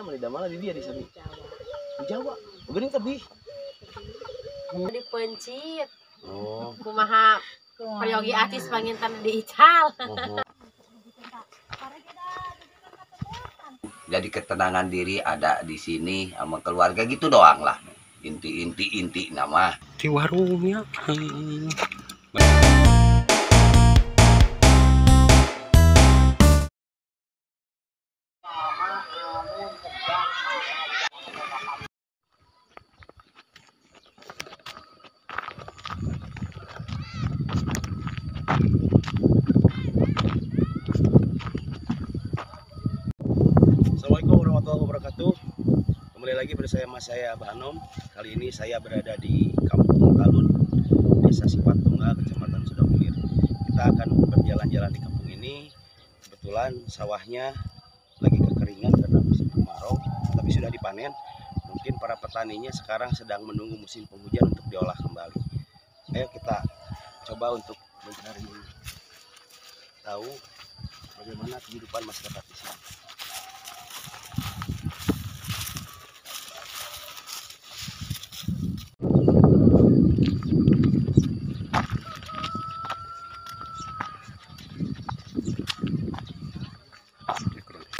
Malah di dia di sini. Di Jawa. Begini tebih. Di pencit. Oh. Kumaha peryogi artis panginten diical. Oh. Jadi ketenangan diri ada di sini sama keluarga gitu doang lah. Inti nama. Di warungnya. Assalamualaikum warahmatullahi wabarakatuh. Kembali lagi bersama saya Abah Anom. Kali ini saya berada di Kampung Talun, Desa Sipatunggal, Kecamatan Sudong Ilir. Kita akan berjalan-jalan di kampung ini. Kebetulan sawahnya lagi kekeringan karena musim kemarau, tapi sudah dipanen. Mungkin para petaninya sekarang sedang menunggu musim penghujan untuk diolah kembali. Ayo kita coba untuk mencari tahu bagaimana kehidupan masyarakat di sini.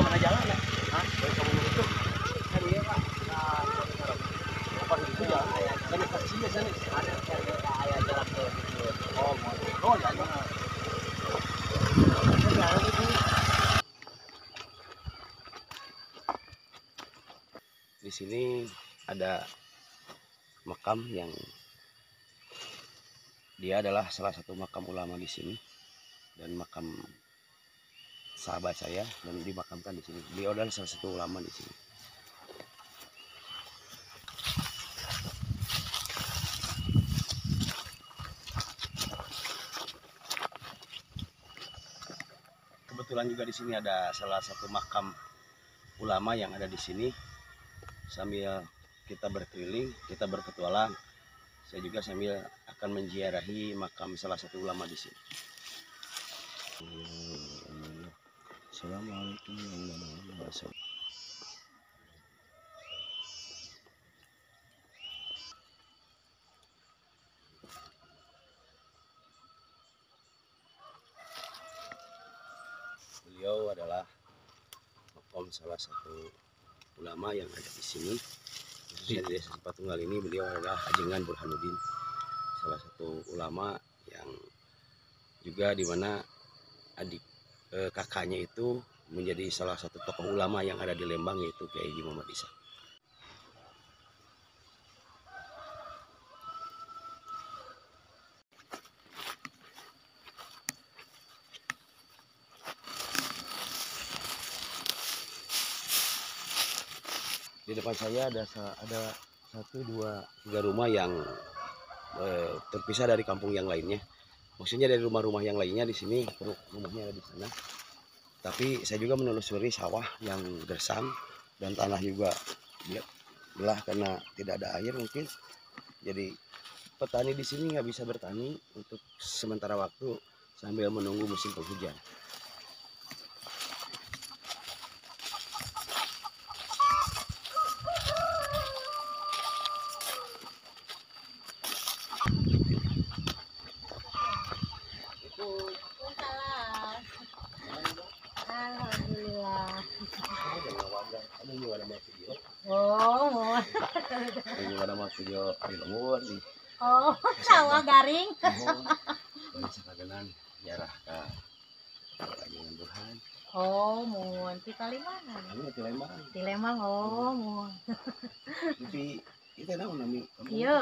Mana jalan ya? Hah? Dari kamu itu? Kan iya Pak. Nah, itu jalan. Sana taksi ya sana. Ada ada jalan ke situ. Oh, oh ya. Di sini ada makam yang dia adalah salah satu makam ulama di sini dan makam sahabat saya dan dimakamkan di sini. Beliau adalah salah satu ulama di sini. Kebetulan juga di sini ada salah satu makam ulama yang ada di sini. Sambil kita berkeliling, kita berpetualang, saya juga sambil akan menziarahi makam salah satu ulama di sini. Assalamualaikum warahmatullahi wabarakatuh. Beliau adalah makom salah satu ulama yang ada di sini, khususnya di Desa Sipatunggal ini. Beliau adalah Ajengan Burhanuddin, salah satu ulama yang juga dimana adik kakaknya itu menjadi salah satu tokoh ulama yang ada di Lembang, yaitu Kiai Haji Muhammad Isa. Di depan saya ada 1, 2, 3 rumah yang terpisah dari kampung yang lainnya. Maksudnya dari rumah-rumah yang lainnya di sini, rumahnya ada di sana. Tapi saya juga menelusuri sawah yang gersang dan tanah juga belah karena tidak ada air mungkin. Jadi petani di sini nggak bisa bertani untuk sementara waktu sambil menunggu musim penghujan. Oh, ini ada mau video di lembur nih. Oh, sawah garing. Oh, sakagenan jarah ka Ajengan Burhan. Oh, mun ti Kalimantan. Kami ti Lembang. Ti Lembang, oh, mun. Tapi itu naon nami? Ieu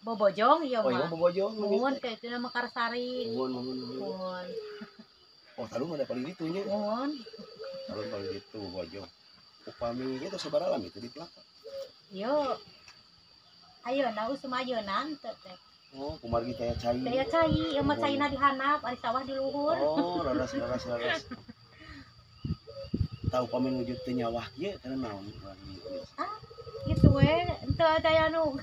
Bobojong ieu mah. Oh, ieu Bobojong. Mun ka itu na Mekarsari. Mun, mun, mun. Oh, talun ada paling ditu nya. Mun. Talun paling ditu Bobojong. Upami itu sabaraha lami itu di Plaka. Yo. Ayeuna usum ayeuna teh teh. Oh, kumargi teh cai. Teh cai, ieu mah caina di handap, ari sawah di luhur. Oh, leres leres leres. Tahu upami wujud teh nyawah kieu kana naon? Ah, kitu we, henteu aya nu.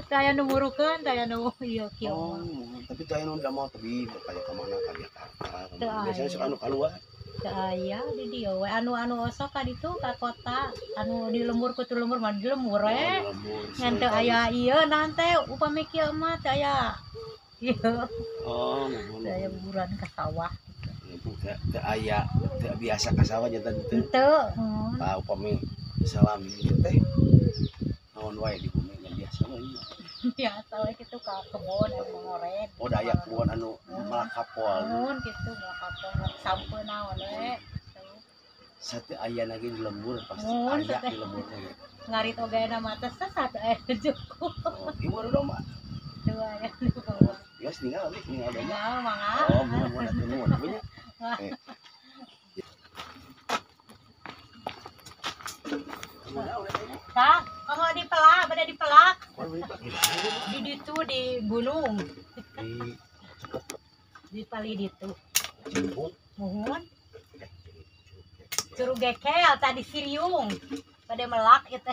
Teu aya nu murukeun, teu aya nu ieu kieu. Oh, tapi teu aya nu udah mau tebih, kaya ka mana ka Jakarta. Biasanya suka anu kaluar. Teu aya di dieu we anu anu osok ka ditu ka kota anu di lembur ku lembur mah di lembur we. Oh, di lembur. Ngan teu aya ieu naon teh upami kieu mah teu aya. Ieu Oh, muhun. teu aya buburan ka sawah. Itu teu teu aya, teu biasa ka sawah janten teu. Henteu. Muhun. Tah, upami salami ieu teh naon wae di bumi nya biasa we nya. Biasa we kitu ka kebon anu ngored. Oh, da aya kebon anu melak kapol. Muhun kitu melak kapol sampeun naon we. Satu aya lagi di lembur pasti Muhun, aya teh. Di lembur teh. Ngarit oge na mah teh sesat aya cukup. Oh, ibu ada domba. Teu aya di bawah. Geus ninggal we, ninggal domba. Tinggal mangga. Oh, muhun muhun atuh nuhun punya. Eh. Tah, kalau dipelak, pada dipelak Oh, beli Pak. di ditu di gunung, Di di pali ditu. Cimpung. Muhun, curug gekel tadi siriung. Pada melak itu.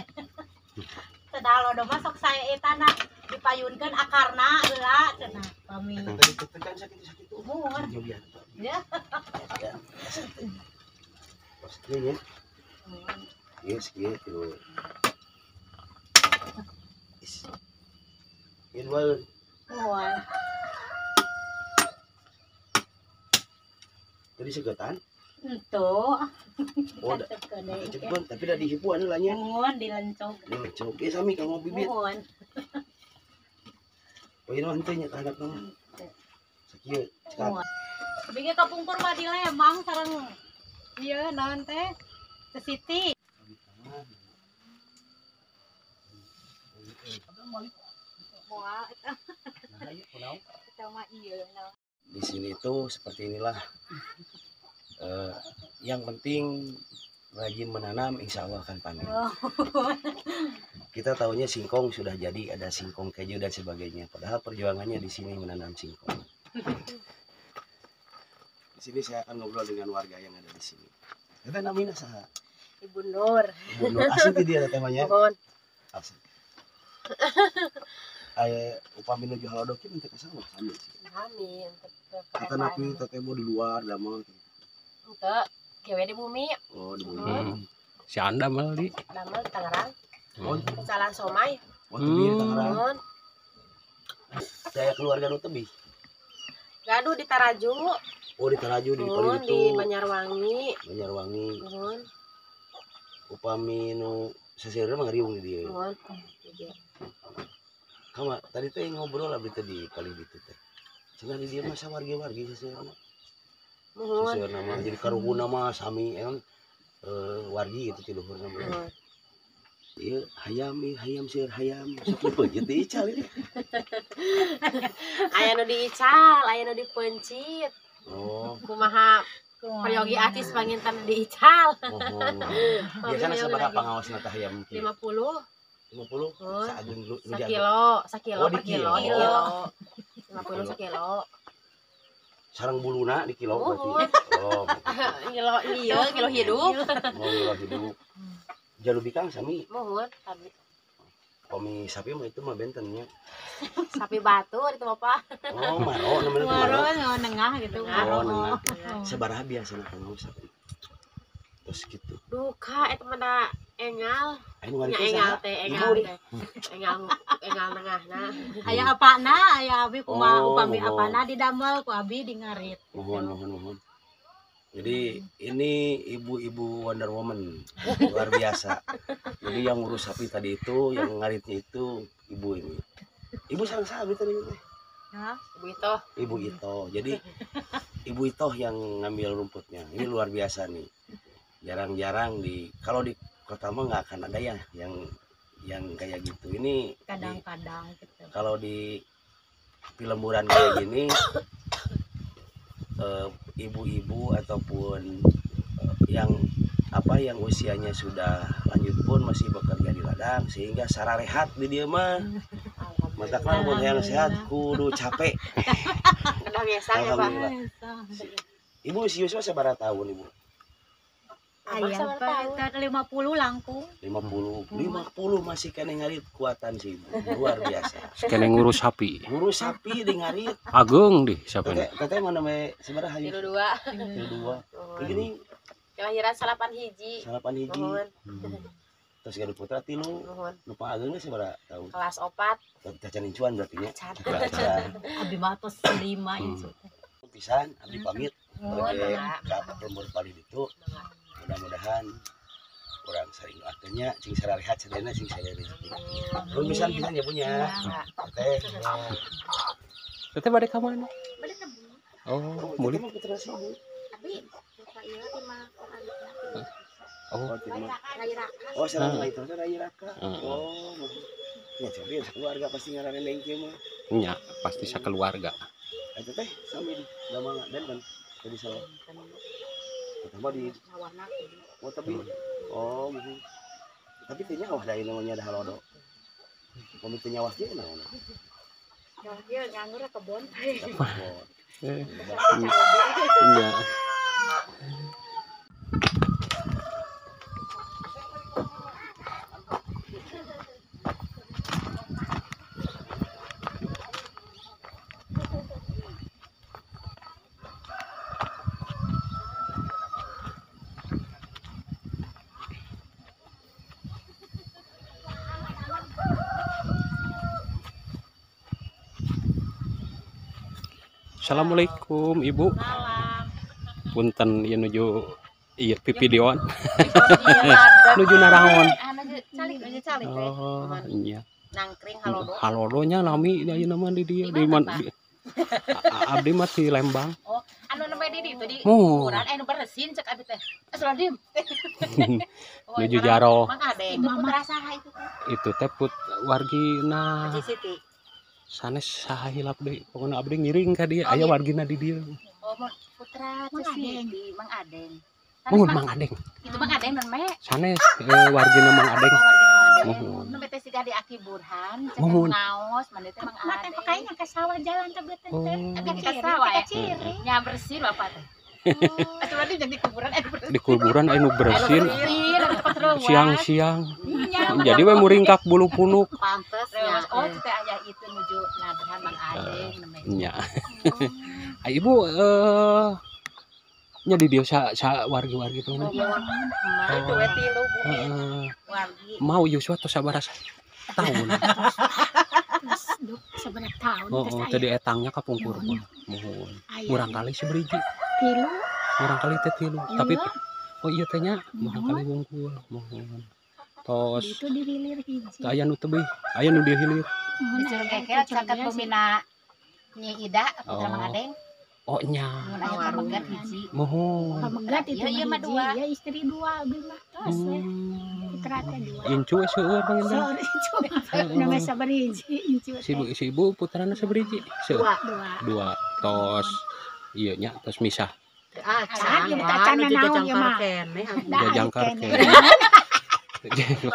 Sedalo do masuk saya eta na dipayunkeun akarna heula cenah pami. Tadi tekan sakit sakit tuh. Muhun. Jogian. Ya. Ya. Pas kieu nya. Ieu sakieu. Is. Ieu dua. Muhun. Tadi segetan. Henteu. Oh, da. Cepetan, tapi dah dihipuan lah nya. Muhun dilencog. Lencog. Ieu sami kanggo bibit. Muhun. Oh, ieu mah henteu nya ka handapna mah. Sakieu, cekap. Muhun. Bieu kapungkur mah di Lembang sareng ieu naon teh? Teh Siti. Moal eta Nah, ieu kunaon? eta mah ieu naon. Di sini tuh seperti inilah. Yang penting rajin menanam, insya Allah akan panen. Oh. Kita tahunya singkong sudah jadi, ada singkong keju dan sebagainya. Padahal perjuangannya di sini menanam singkong. Di sini saya akan ngobrol dengan warga yang ada di sini. Kita namanya saha? Ibu Nur. Ibu Nur. Asli di dia temanya. Mohon. Asli. Aya upami nuju halodo kieu teu kasawah sami sih. Kami untuk Kata napi teteh mau di luar damel. Untuk kewe di bumi, Oh, di bumi. Si Anda malah di. Damel di Tangerang, Oh, Pecalan Somai. oh tebih di Tangerang. Mohon. Saya keluarga nu tebih. Gaduh di Taraju, Oh, di Taraju di mohon paling di itu. Banjarwangi, Banjarwangi. mohon, Upami nu seseureun mah ngariung di dieu. mohon. Kama tadi teh ngobrol abdi teh di paling ditu teh. Cenah di dieu mah sawargi-wargi seseureun mah. Mohon, Seseureun mah jadi karuhunna mah sami emang wargi gitu ti luhurna mah. mohon. Ieu hayam ieu hayam seueur hayam. Sok dipeunjeut diical ini. Aya nu diical, aya nu dipencit. Oh, Kumaha peryogi artis panginten diical. mohon. Biasana sabaraha pangaosna teh hayam kieu? 50 50 Oh. saageung nu jago. sakilo, sakilo Oh, di per kilo, kilo. kilo. 50 sakilo. Sareng buluna di kilo berarti. Mohon. Oh, Kilo ieu, kilo hidup. mau kilo hidup. Jalu bikang sami. Mohon, kami Komi sapi mah itu mah bentennya. Sapi batu itu Bapak. Oh, maro namanya tuh maro. Maro nengah gitu. Oh, nengah. Nengah. Sabaraha biasana pangaos sapi? Terus gitu. Duka eta mah da engal, Aya nu nya ngarit engal saha? teh, Ibu engal nih. teh. Engal engal nengahna. Aya apana, aya abi kumaha Oh, upami mohon. apana didamel ku abi di ngarit. Mohon, mohon, mohon. Jadi ini ibu-ibu Wonder Woman luar biasa. Jadi yang ngurus sapi tadi itu, yang ngaritnya itu ibu ini. Ibu sareng saha tadi teh? Hah? Ibu itu Ibu Ito. Jadi Ibu Ito yang ngambil rumputnya. Ini luar biasa nih. Jarang-jarang di kalau di kota mah nggak akan ada ya yang kayak gitu. Ini Kadang-kadang gitu. Kalau di lemburan kayak gini ibu-ibu ataupun yang apa yang usianya sudah lanjut pun masih bekerja di ladang sehingga sararehat di dieu mah. Matakna mun hayang sehat kudu capek. Kedah biasa ya, Pak. Alhamdulillah. Ibu si Yusuf sabaraha tahun Ibu? Aya panginten 50 langkung. 50. 50 masih keneh ngarit kuatan si ibu. Luar biasa. Keneh ngurus sapi. Ngurus sapi di ngarit. Ageung di sapina. Teteh mana we sabaraha hayu? 32. 32. Begini kelahiran 8 hiji. 8 hiji. Muhun. Terus gaduh putra tilu. Muhun. Nu pangageung ge sabaraha tahun? Kelas 4. Tacan incuan berarti nya. Acan. Acan. Abi mah tos 5 incu teh. Pisan abdi pamit. Muhun, Bade mangga. ka lembur palih ditu. Mudah-mudahan urang sering doakeun nya cing sararehat sadayana cing sadaya rezeki. Nuhun pisan pisan ya punya. Mangga. Teteh. Teteh bade ka mana? Bade ka bumi. Oh, mulih. Mah putra si ibu. Abi putra ieu teh mah Oh, Oh, ti mah. Rai Raka. Oh, sareng itu teh Rai Raka. Heeh. Oh. Ya jadi keluarga pasti ngararendeng kieu mah. Nya, pasti sakeluarga. Eta teh sami di damang dan kan tadi sawah. Eta mah di Sawahna. Oh, tapi oh, mungkin. Tapi teh nyawa da ieu namanya da halodo. Pami teu nyawah ge naon? Nyawah ieu nganggur kebon. Kebon. Nya. Assalamualaikum Ibu. Salam. Punten ieu nuju ieu pipideoan. Nuju naraon. Calik, nuju calik we. Oh, iya. Nangkring halodo. Halodonya lami ayeuna mah di dieu di man di, abdi mah di Lembang. Oh, anu namanya di ditu di Oh. kuburan anu bersin cek abi teh. Astagfirullahaladzim. Oh, Nuju jaro. Mang Ade, itu putra saha itu teh? Itu teh put wargina Haji Siti. Sanes saha hilap deui. Pokona abdi ngiring ka dieu Oh, aya gitu. wargina di dieu. Oh, putra Mang Adeng. Siti, Mang Adeng. Sanes Muhun Mang Adeng. Itu Mang Adeng non me. Sanes wargina Mang Adeng. Oh, wargina Mang Adeng. Muhun. Nu teh siga di Aki Burhan, cek Muhun. ngaos, mane teh Mang Mah teh Adeng. pakainya ke sawah jalan teh beuteung teh. Oh. Abi ke sawah ya. Ciri. Nya bersin bapak teh. Astagfirullahaladzim jadi kuburan bersin. Di kuburan aya nu bersin Bersin, anu tempat leuwas. siang-siang. Nya, Jadi we muringkak bulu punuk. Pantes ya. Oh, itu teh aya itu nuju nadran Mang Adeng namanya. Nya. Ai ibu nya di dieu sa, sa wargi-wargi tuh. Emak Oh. itu we tilu bumi Heeh. wargi. Mau Yosua tos sabaraha tahun. Terus sabaraha tahun Oh, terus oh aya tadi etangnya kapungkur mah. Muhun. aya Murang kali seberiji. tilu. Murang kali teh tilu. Tapi Iya. oh iya teh nya murang kali wungkul. Muhun. Tos Itu di hilir hiji. teu aya nu tebih, aya nu di hilir. Muhun Di aya Curug Ekel teh caket curugnya bumina Nyi Ida putra Oh. Mang Adeng. Oh nya. Mun aya pamegat hiji. Muhun. Pamegat itu Iya, iya mah mah hiji, dua. ya istri dua abdi mah tos we. Hmm. Putra teh dua. Incu we seueur panginten. Sore incu. Nama sabar hiji incu Si teh. ibu, si ibu putrana saberiji? Seueur. Dua. Dua. Dua. Tos ieu nya tos misah. Acan, ieu teh acan naon ieu mah. Da aya Jajangkar keneh. keneh.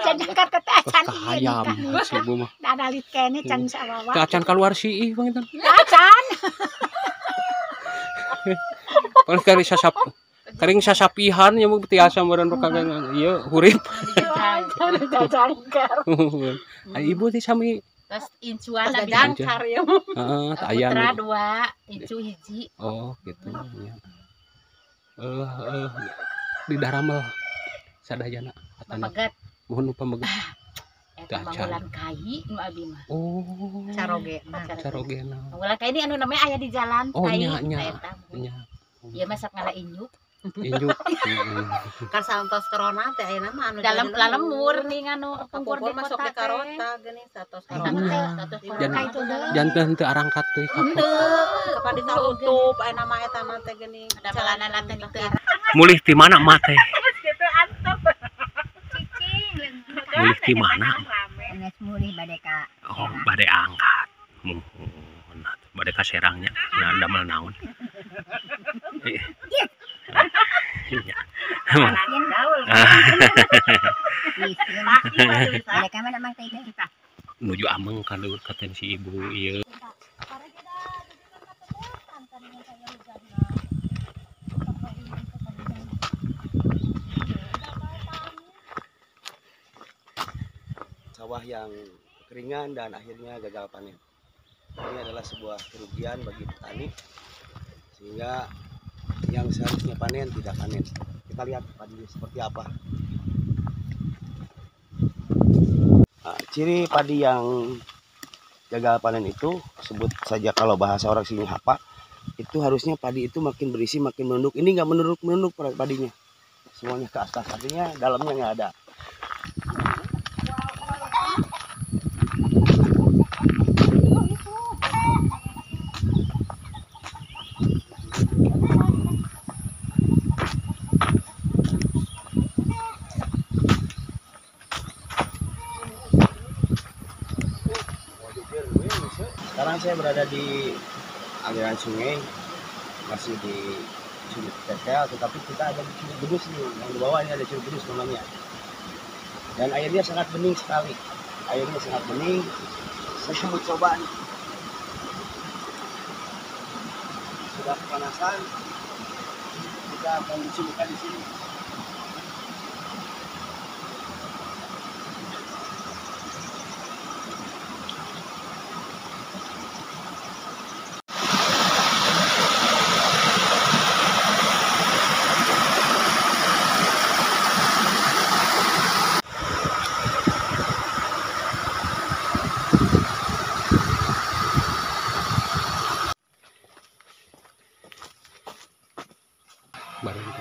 Jajangkar teh Tos acan ieu kahayam nikah nih. si ibu mah. Da dalit keneh can sawawa. Teu acan kaluar siih panginten. Acan. Paling kari sasap kering sasapihan ya mah tiasa meureun kagak ieu hurip. Jajangkar. Ai ibu teh sami Terus incuan Tos abi. jajangkar ya. Heeh, teu aya Putra nu. dua, incu hiji. Oh, gitu nya. Eh di daramel sadayana atana Pamegat muhun nu pamegat. eta Teu acan. manggulan kai nu abi mah. Oh. Carogena. Carogena. Manggulan kai ini anu namanya aya di jalan Oh, kai. nya, nya. Eta. Nya. Ieu mah sok ngala injuk. Injuk. Heeh. Kan santos corona teh ayeuna mah anu Dalam jadi lalembur nih nganu Kapungkur kapungkur di masuk kota di teh. karota geuning satos Oh, karota. nya. Jan Ka itu deui. Janten teu arangkat deui ka Kapan ditutup ayeuna mah eta mah teh geuning. Ada malanan teh teu Mulih ti mana mak teh? Mulih ti mana? Geus mulih bade ka Oh, bade angkat. Muhun bade ka Serangnya. Nah, damel naon? Ih. Iya. Bade ka mana mang teh teh? Nuju ameng ka katen si ibu ieu. sawah yang kekeringan dan akhirnya gagal panen. Ini adalah sebuah kerugian bagi petani, sehingga yang seharusnya panen tidak panen. Kita lihat padinya seperti apa. Nah, ciri padi yang gagal panen itu, sebut saja kalau bahasa orang sini hapa, itu harusnya padi itu makin berisi makin menunduk. Ini nggak menunduk-menunduk padinya, semuanya ke atas, artinya dalamnya nggak ada. Sekarang saya berada di aliran sungai, masih di Curug Tetel, tetapi kita ada di Curug Gedus nih. Yang di bawah ini ada Curug Gedus namanya. Dan airnya sangat bening sekali. Airnya sangat bening. Saya mau coba nih. Sudah kepanasan, kita akan cuci muka di sini.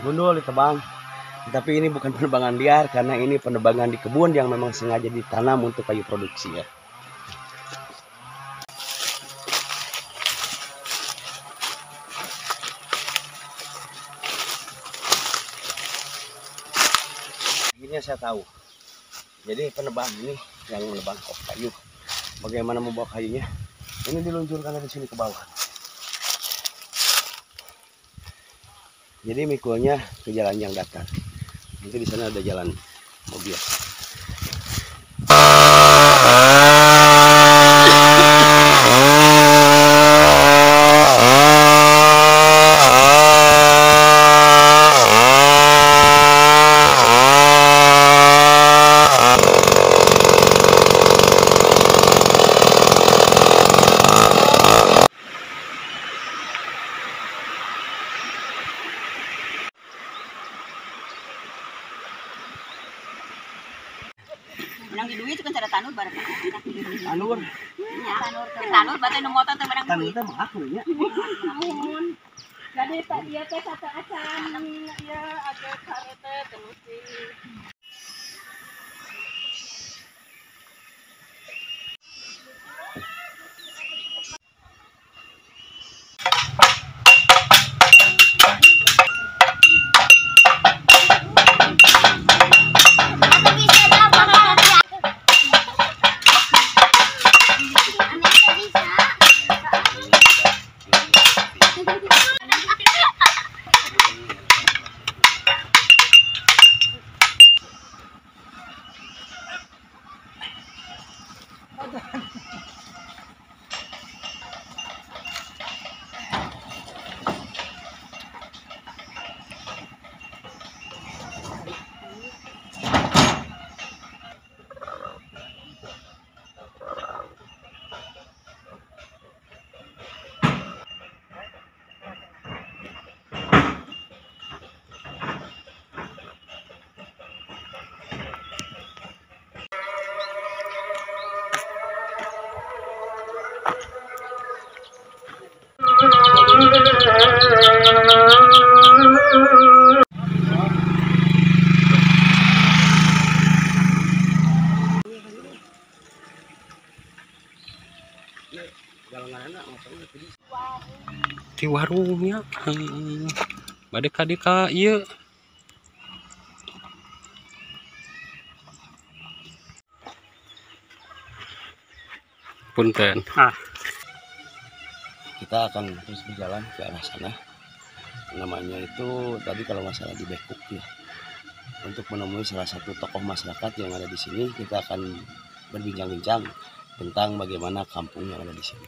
Gundul ditebang, tapi ini bukan penebangan liar karena ini penebangan di kebun yang memang sengaja ditanam untuk kayu produksi ya. Akhirnya saya tahu. Jadi penebang ini yang menebang kayu, bagaimana membawa kayunya? Ini diluncurkan dari sini ke bawah. Jadi mikulnya ke jalan yang datar. Nanti di sana ada jalan mobil. Menang di duit kan cara tanur bareng. Tanur. Iya, tanur. Tanur berarti nu motor teh menang duit. Tanur teh mah aku nya. Nuhun. Jadi tak dia teh satu acan ya ada karete terus sih. Di warungnya bade ka ka ieu punten. Kita akan terus berjalan ke arah sana. Namanya itu tadi kalau nggak salah di Bekuk ya. Untuk menemui salah satu tokoh masyarakat yang ada di sini, kita akan berbincang-bincang tentang bagaimana kampung yang ada di sini.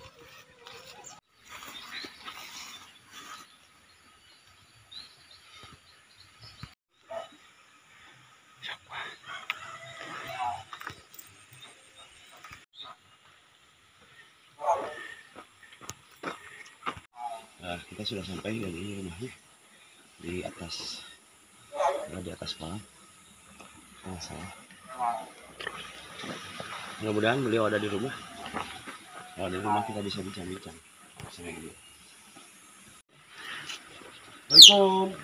Kita sudah sampai dan ini rumahnya di atas, di atas kolam. Nggak salah. Mudah-mudahan beliau ada di rumah. Kalau di rumah kita bisa bincang-bincang sama beliau. Assalamualaikum.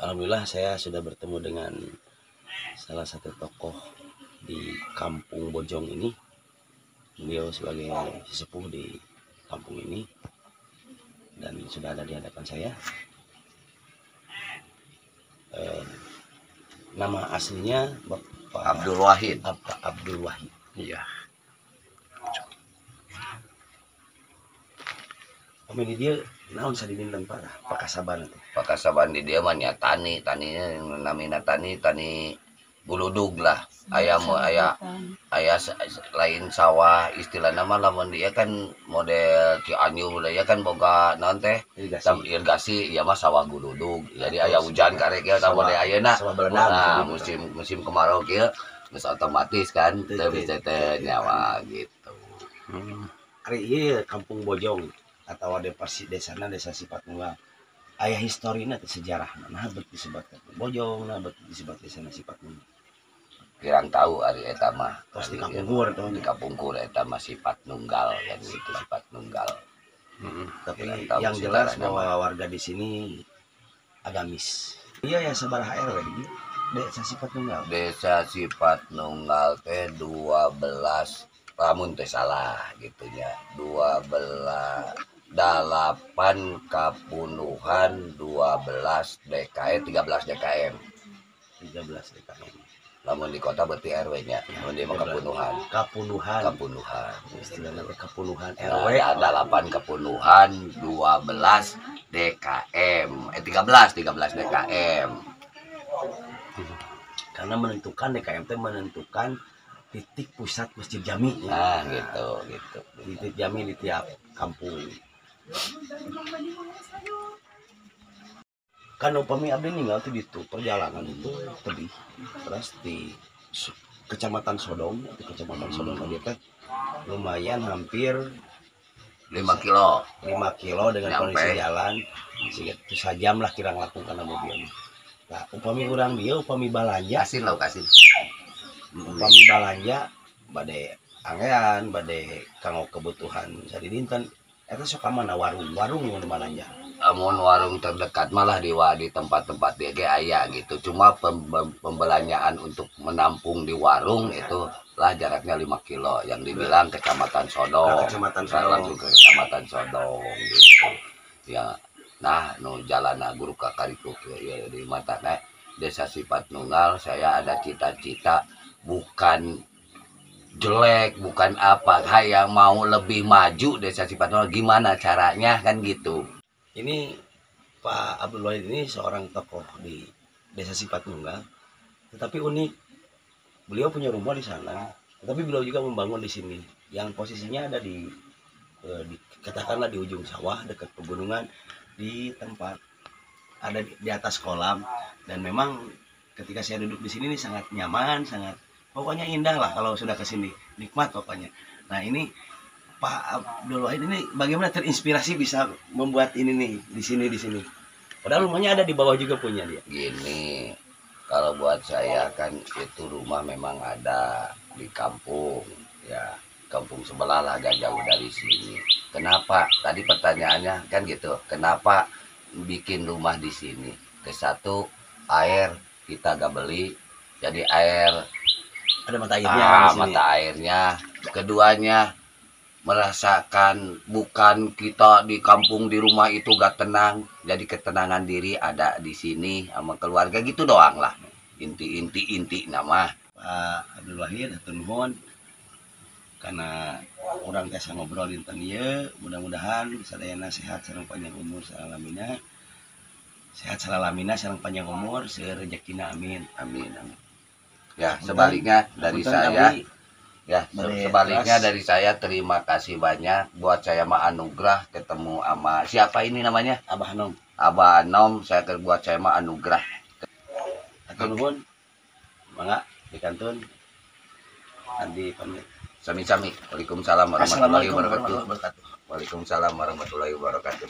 Alhamdulillah saya sudah bertemu dengan salah satu tokoh di Kampung Bojong ini. Beliau sebagai sesepuh di kampung ini dan sudah ada di hadapan saya. Nama aslinya Bapak Abdul Wahid. Bapak Abdul Wahid. Iya. Kami di dia naon sadidinten parah pakasaban teh. Pakasaban di dia mah nya tani, taninya namina tani, tani buludug lah. Aya mu aya aya lain sawah istilahna mah lamun dia kan model Cianjur ya kan boga naon teh Irigasi. Irigasi ieu mah sawah guludug. Jadi aya hujan karek ya Sawah- model ayeuna. sawah beledang. Nah, musim musim kemarau kieu geus otomatis kan teu bisa teu nyawa gitu. Ari ieu Kampung Bojong atau desana Desa Sipatunggal. Aya historina teh sejarahna. Nah bet disebut Kampung Bojong, nah bet disebut Desa Sipatunggal. Kurang tahu ari eta mah. Tos di kapungkur tuh. Di kapungkur eta mah sifat nunggal kan itu sifat nunggal. Tapi Kurang tahu yang jelas sejarahnya bahwa warga di sini agamis. Iya ya sabaraha RW di Desa Sipatunggal. Desa Sifat Nunggal teh 12 lamun teh salah gitu nya. 12 8 kapunuhan 12 DKM 13 DKM. 13 DKM. Lamun di kota berarti RW nya, lamun di mah kapunuhan. Kapunuhan. Kapunuhan. Istilahnya teh kapunuhan Nah, RW. ada 8 kepunuhan 12 DKM. 13 DKM. Karena menentukan DKM teh menentukan titik pusat Masjid Jami. Nah, gitu gitu. Titik jami di tiap kampung. Kan upami abdi ninggal tuh di itu perjalanan itu tebih terus di Kecamatan Sodong, di Kecamatan Sodong tadi teh lumayan hampir 5 kilo. 5 kilo dengan Nyampe. kondisi jalan segitu sajam lah kira ngelakukan karena mobil. Nah, upami urang dia upami balanja, Asin lauk asin. upami balanja bade angean, bade kanggo kebutuhan sadidinten eta sok ka mana warung-warung mun balanja. Amun warung terdekat malah di tempat-tempat dia ge aya gitu. Cuma pembelanjaan untuk menampung di warung itu lah jaraknya 5 kilo yang dibilang Kecamatan Sodong. Ke Kecamatan Sodong. Langsung ke Kecamatan Sodong gitu. Ya. Nah, nu jalan guru kakariku ya di mata nah, Desa Sifat Nunggal saya ada cita-cita bukan jelek, bukan apa, yang mau lebih maju Desa Sifat Nunggal gimana caranya kan gitu. Ini Pak Abdul Wahid ini seorang tokoh di Desa Sifat Nunggal, tetapi unik. Beliau punya rumah di sana, tetapi beliau juga membangun di sini, yang posisinya ada di katakanlah di ujung sawah dekat pegunungan, di tempat ada di atas kolam. Dan memang ketika saya duduk di sini ini sangat nyaman, sangat pokoknya indah lah kalau sudah ke sini, nikmat pokoknya. Nah ini Pak Abdul Wahid ini bagaimana terinspirasi bisa membuat ini nih di sini di sini. Padahal rumahnya ada di bawah juga punya dia. Gini, kalau buat saya kan itu rumah memang ada di kampung, ya kampung sebelah lah, agak jauh dari sini. Kenapa? Tadi pertanyaannya kan gitu. Kenapa bikin rumah di sini? Kesatu, air kita gak beli, jadi air ada mata airnya. Di sini. Mata airnya. Keduanya merasakan bukan kita di kampung di rumah itu gak tenang, jadi ketenangan diri ada di sini sama keluarga gitu doang lah. Inti nama Pak Abdul Wahid hatur nuhun karena urang tiasa ngobrol dinten ieu, mudah-mudahan sadayana sehat sareng panjang umur salalamina. Sehat salalamina sareng panjang umur, seueur rejekina, amin. Amin amin. Ya, sebaliknya dari saya ya, sebaliknya dari saya terima kasih banyak. Buat saya mah anugerah ketemu sama siapa ini namanya? Abah Nom. Abah Nom, saya buat saya mah anugerah. Hatur nuhun. Mangga dikantun. Andi pamit. Sami-sami. Waalaikumsalam warahmatullahi Assalamualaikum wabarakatuh. warahmatullahi wabarakatuh. Waalaikumsalam warahmatullahi wabarakatuh.